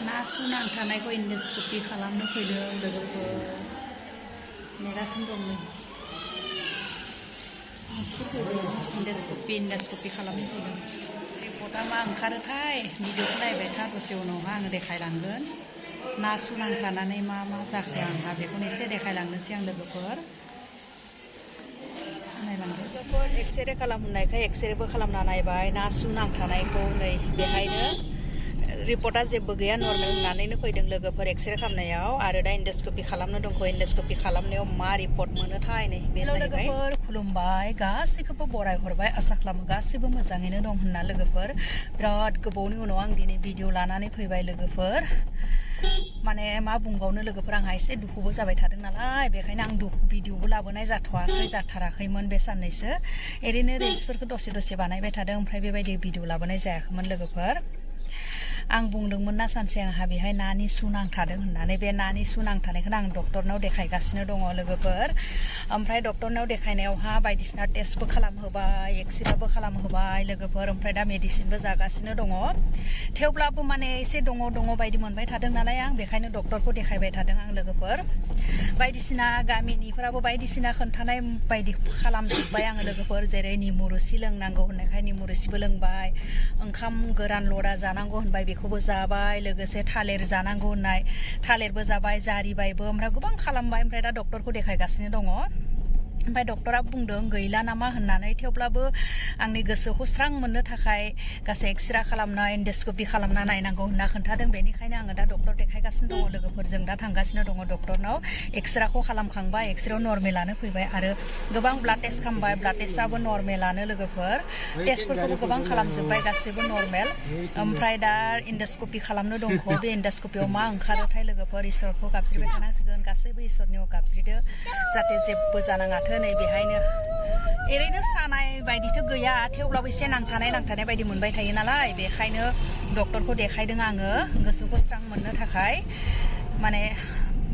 ना सुनांखानायखौ इन्डस्कपि खालामनो फैदों लोगोफोर नेगासिनो दं नै इन्डस्कपि खालामनो फैदों रिपर्टआ मा ओंखारोथाय भिडिअखौ नायबाय था दसे उनावहा आङो देखायलांगोन ना सुनांखानानै मा मा जाखो आंहा बेखौनो एसे देखायलांनोसै आं लोगोफोर लोगोफोर एक्सरे खालामनायखाय एक्सरेबो खालामना नायबाय ना सुनांखानायखौ नै बेहायनो रिपर्टआ जेबो गैया नर्मेल होननानैनो फैदों लोगोफोर एक्सरे खालामनायाव आरो दा इन्डस्कपि खालामनो दंखौ इन्डस्कपि खालामनायाव मा रिपर्ट मोनोथाय नै बे लोगोफोर खुलुमबाय गासैखौबो बराय हरबाय आसा खालामो गासैबो मोजाङैनो दं होनना लोगोफोर बिराद गोबावनि उनाव आं दिनै भिडिअ लानानै फैबाय लोगोफोर माने मा बुंबावनो लोगोफोर आंहा एसे दुखुबो जाबाय थादों नालाय बेखायनो आं भिडिअबो लाबोनाय जाथाराखैमोन बे साननैसो ओरैनो रिल्सफोरखौ दसे दसे बानायबाय थादों ओमफ्राय बेबायदि भिडिअ लाबोनाय जायाखैमोन लोगोफोर आं बुंदोंमोन ना सानसे आंहा बेहाय नानि सु नांथादों होननानै बे नानि सु नांथानायखौनो आं डक्टरनाव देखायगासिनो दङ लोगोफोर ओमफ्राय डक्टरनाव देखायनायावहा बायदिसिना टेस्टबो खालामहोबाय एक्सरेबो खालामहोबाय लोगोफोर ओमफ्राय दा मेडिसिनबो जागासिनो दङ थेवब्लाबो माने एसे दङ बायदि मोनबाय थादों नालाय आं बेखायनो डक्टरखौ देखायबाय थादों आं लोगोफोर बायदिसिना गामिनिफोराबो बायदिसिना खोन्थानाय बायदि खालामजोब्बाय आङो लोगोफोर जेरै निमु रोसि लोंनांगौ होननायखाय निमु रोसिबो लोंबाय ओंखाम गोरान लरा जानांगौ होनबाय बेखौबो जाबाय लोगोसे थालिर जानांगौ होननाय थालिरबो जाबाय जारिबायबो ओमफ्राय गोबां खालामबाय ओमफ्राय दा डक्टरखौ देखायगासिनो दङ ओमफ्राय डक्टरा बुंदों गैला नामा होननानै थेवब्लाबो आंनि गोसोखौ स्रां मोननो थाखाय गासै एक्सरे खालामनाय इन्डस्कपि खालामना नायनांगौ होनना खोन्थादों बेनिखायनो आङो दा डक्टर देखायगासिनो दङ लोगोफोरजों दा थांगासिनो दङ डक्टरनाव एक्सरेखौ खालामखांबाय एक्सरेआव नर्मेलानो फैबाय आरो गोबां ब्लाड टेस्ट खालामबाय ब्लाड टेस्टआबो नर्मेलानो लोगोफोर टेस्टफोरखौबो गोबां खालामजोब्बाय गासैबो नर्मेल ओमफ्राय दा इन्डस्कपि खालामनो दंखौ बे इन्डस्कपियाव मा ओंखारोथाय लोगोफोर इसोरखौ गाबज्रिबाय थानांसिगोन गासैबो इसोरनियाव गाबज्रिदो जाहाथे जेबो जानाङाथों नै बेहायनो ओरैनो सानाय बायदिथ' गैया थेवब्लाबो एसे नांथानाय बायदि मोनबाय थायो नालाय बेखायनो डक्टरखौ देखायदों आङो गोसोखौ स्रां मोननो थाखाय माने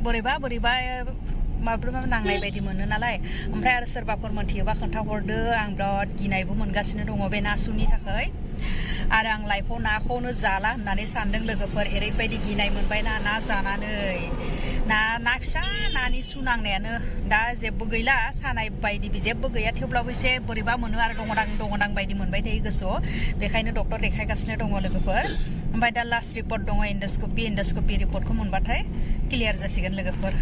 बोरैबा माब्लाबा नांनाय बायदि मोनो नालाय ओमफ्राय आरो सोरबाफोर मोनथियोबा खोन्थाहरदो आं बिराद गिनायबो मोनगासिनो दङ बे ना सुनि थाखाय आरो आं लाइफआव नाखौनो जाला होननानै सानदों लोगोफोर ओरैबायदि गिनाय मोनबाय ना जानानै ना फिसा नानि सु नांनायानो दा जेबो गैला सानाय बायदि जेबो गैया थेवब्लाबो एसे बोरैबा मोनो आरो दङदां बायदि मोनबाय थायो गोसोआव बेखायनो डक्टर देखायगासिनो दङ लोगोफोर ओमफ्राय दा लास्ट रिपर्ट दङ इन्डस्कपि रिपर्टखौ मोनबाथाय क्लियार जासिगोन लोगोफोर